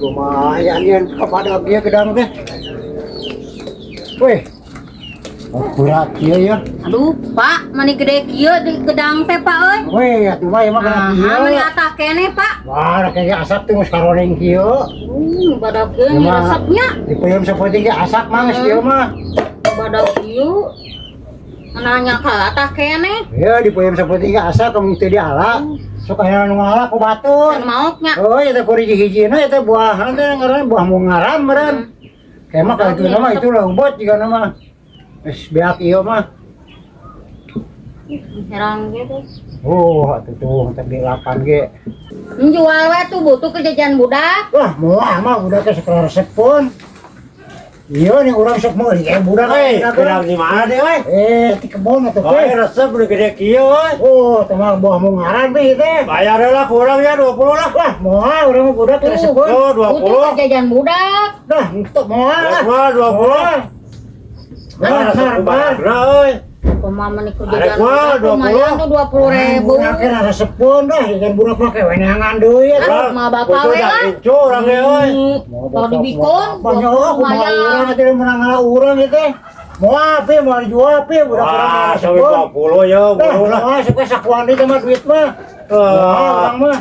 Lumayan yan kepada dia gedang teh. Weh. Oh, berat ieu ya. Aduh, Pak, mani gede kieu di gedang teh, Pak euy. Weh, atuh mah ieu mah kana Nah, kieu. Mani atah keneh, Pak. Wah, kayak asak tuh geus karoning kieu. Badag kieu Ya, mah. Resepnya. Dipeuyeum sapoe ge asak mah geus kieu mah. Badag kieu. Nanya ka atah keneh. Ya, dipeuyeum sapoe ge asak kamu teu diala. Sok aya nu ngala ku batur. Can maoknya. Oh, eta ku hiji-hijina eta buah teh ngaranna buah mungaran meureun. Kayak mah kalau itu nama itu lembut juga nama. Geus beak ieu mah. Herang gitu. Oh, atuh tuh teh di 8 ge. Jual we tuh butuh ke jajan budak. Wah, moal mah budak teh sekelar resep pun. Iya nih urang sok meuli budak Hei, budak. gedang di mana deh, euy? Eh, di kebon atuh Oh, teh. Resep udah gede kieu, euy. Oh, teh mah buah mungaran teh teh. Bayar lah kurang ya 20 lah. Wah, moal urang mah budak teh resep pun. Oh, Butuh 20. ke jajan budak. Dah, untuk moal lah. Wah, 20. Wah, Wah, resep ku bar. bayarna euy. Kumaha mani ke Arek jajan mah, budak 20. lumayan tuh 20 ribu. Budak teh resep pun dah, jajan budak mah kewenangan deui atuh. Aduh, mah bapak we lah. Incu urang ge euy. Kalau dibikon, Banyak oh, kumaha lumayan. Urang atuh menang ngalah urang ieu teh. Moal pi moal dijual pi budak urang Wah, resep sampai pun. 20 ya, Dah, buru lah. moal sok sakuan deui teh mah duit mah. Moal Ah, urang mah.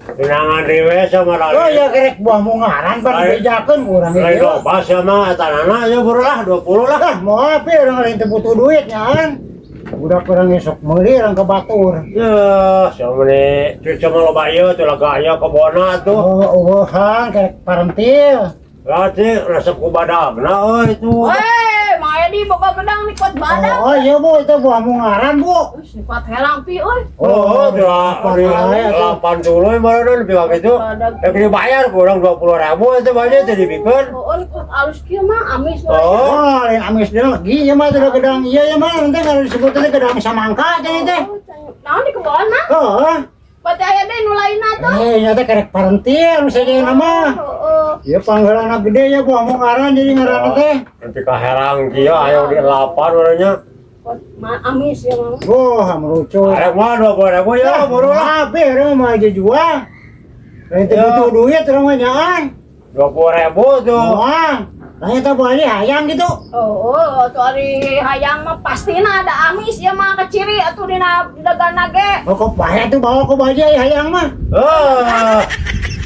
Tunangan dewe sama Oh ya kerek buah mungaran pan Lain- dibejakeun ku urang Lain ieu. loba sama etanana ya buru lah 20 lah. Lah, moal pi urang lain teu butuh duit nya. Budak urang ge sok meuli urang ke batur. Ya, sama nih, cuy sama loba ieu tuh laga aya kebona tuh. Oh, eueuhan kerek parentil. Berarti resep ku badagna euy itu. Weh, Mang Edi boga gedang nih kuat badak. Oh, iya Bu, itu buah mungaran, Bu. Terus nih kuat helang pi euy. Oh, kuat wae atuh. 80 baru lebih gitu. Badag. Yang dibayar kurang 20 ribu itu banyak itu dibikin. Oh, nih kuat alus kieu mah amis we. Oh, Oh, lain amis deui legi ya mah itu gedang iya ya mah nanti kalau disebutnya gedang samangka jadi teh. Oh, naon di kebon mah? Oh, Berarti aya deui nu lainna tuh. eh nyata kerek parentil misalnya nama. Heeh. Ya panggilan gede ya buah mungaran jadi ngaranna teh. Nanti kaherang kieu ayo di 8 orangnya. Kuat mah amis ya mah. Wah, melucu. Arek mah 20 ribu ya, buru lah. Apa orang mah aja jual. Lain teu Ya. butuh duit orang mah nyaan. 20 ribu tuh. Moal. Lah eta bu haji hayang gitu. Oh, oh, tuh ari hayang mah pastina ada amis ya mah keciri atuh dina dagana ge. Oh, kok bahaya tuh bawa ke bu haji hayang mah. Ah.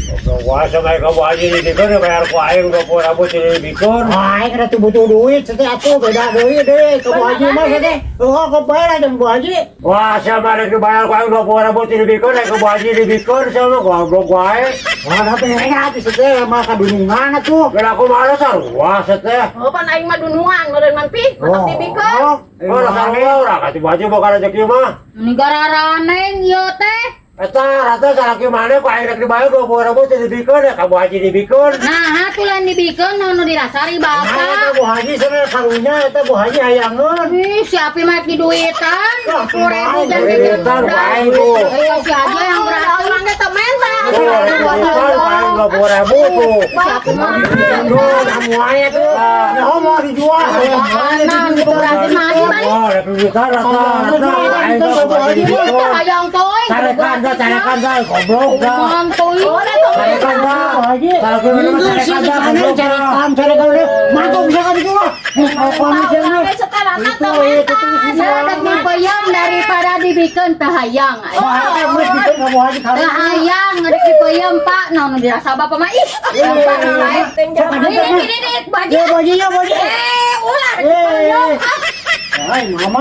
Goblok gua sama ka Bu Haji dibikin bayar ku aing 20 ribu tidak dibikin. Wah, aing kada tuh butuh duit, sete atuh beda deui deh ke bu haji mah sete. Oh, kok bayar aja bu haji. Wah, sama rek dibayar ku aing 20 ribu tidak dibikin, rek ke Bu Haji dibikin sama goblok gua aing. Wah, da berea atuh sete mah kadunungan atuh. Kan aku malas sarua sete. Oh, pan aing mah dunungan meureun man pi, matak dibikeun. Oh, Oh, lah sarua urang atuh Bu Haji boga rezeki mah. Meni gararaneng ieu teh. Eta rata salaki mana ku aing rek dibayar 20 ribu tidak dibikin, rek ka Bu Haji dibikin. Nah, atuh lain dibikeun naon nu dirasari Nah, eta bapak. Bu Haji sana karunya eta Bu Haji hayangeun. Ih, si Api mah di duitan, 20 ribu dan jajan Duitan, budak. baik, Bu. Eh, si Aji yang Oh, urang ge teu menta. Oh, duitan ku aing 20 ribu tuh. Si Api mah Duh, kamu aja tuh. Ya mau dijual. Makanan gitu berarti mah Aji balik. Wah, rek duitan rata rata aing ka Bu Haji Ih, teh dibikin. hayang toy. Carekan dah, carekan dah, goblok dah. Mantoy. Carekan dah. Bu Haji. Salaki mana mah carekan dah, goblok dah. Carikan, carikan udah. Mantu bisa kan dijual. Apa Urang misalnya? ge sekarang Itu, teu itu, menta. itu. Saya dipeyem daripada dibikeun teh hayang. Wah, geus bikin ka Bu Haji Teh karunya. hayang rek dipeyem Pak, naon nu dirasa bapak mah ih. Bapak lain. Ini ini ini Bu Haji. Ya Bu Haji, ya Bu Haji. Eh, ulah rek Eh. dipeyem. Hai, mama.